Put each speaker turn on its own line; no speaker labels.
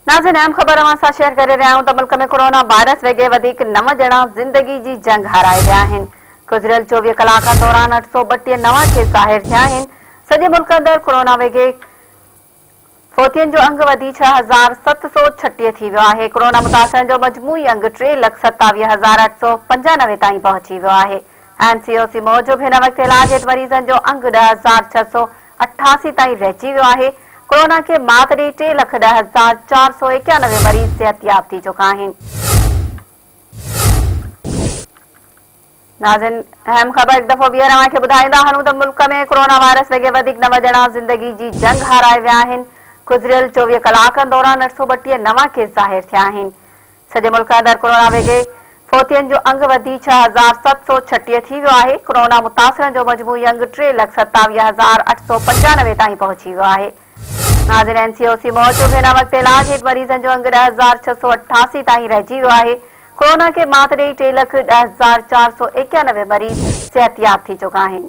ناظرين اهم خبر اوهان سان شيئر ڪري رهيا آهيون ته ملڪ ۾ ڪورونا وائرس ويڳي وڌيڪ نو ڄڻا زندگي جي جنگ هارائي ويا آهن. گذريل 24 ڪلاڪن دوران 832 نوان ڪيس ظاهر ٿيا آهن. سڄي ملڪ اندر ڪورونا ويڳي فوتين جو انگ وڌي 6736 ٿي ويو آهي. ڪورونا متاثرن جو مجموعي انگ 327895 تائين پهچي ويو آهي. اين سي او سي موجب هن وقت علاج هيٺ مريضن جو انگ 10,688 تائين رهجي ويو آهي، ڪورونا کي مات ڏئي 3,10,491 مريض صحتياب ٿي چڪا آهن. ناظرين اهم خبر هڪ دفعو ٻيهر اوهان کي ٻڌائيندا هلون ته ملڪ ۾ ڪورونا وائرس وگهي وڌيڪ نو ڄڻا زندگي جي جنگ هارائي ويا آهن، گذريل 24 ڪلاڪن دوران 832 نوان ڪيس ظاهر ٿيا آهن. سڄي ملڪ اندر ڪورونا وگهي فوتين جو انگ وڌي 6736 ٿي ويو آهي، ڪورونا متاثرن جو مجموعي انگ 327895 تائين پهچي ويو آهي. ناظرين اين سي او سي موجب هن وقت علاج هيٺ مريضن جو انگ 10688 تائين رهجي ويو آهي، ڪورونا کي مات ڏئي 310491 مريض صحتياب ٿي چڪا آهن.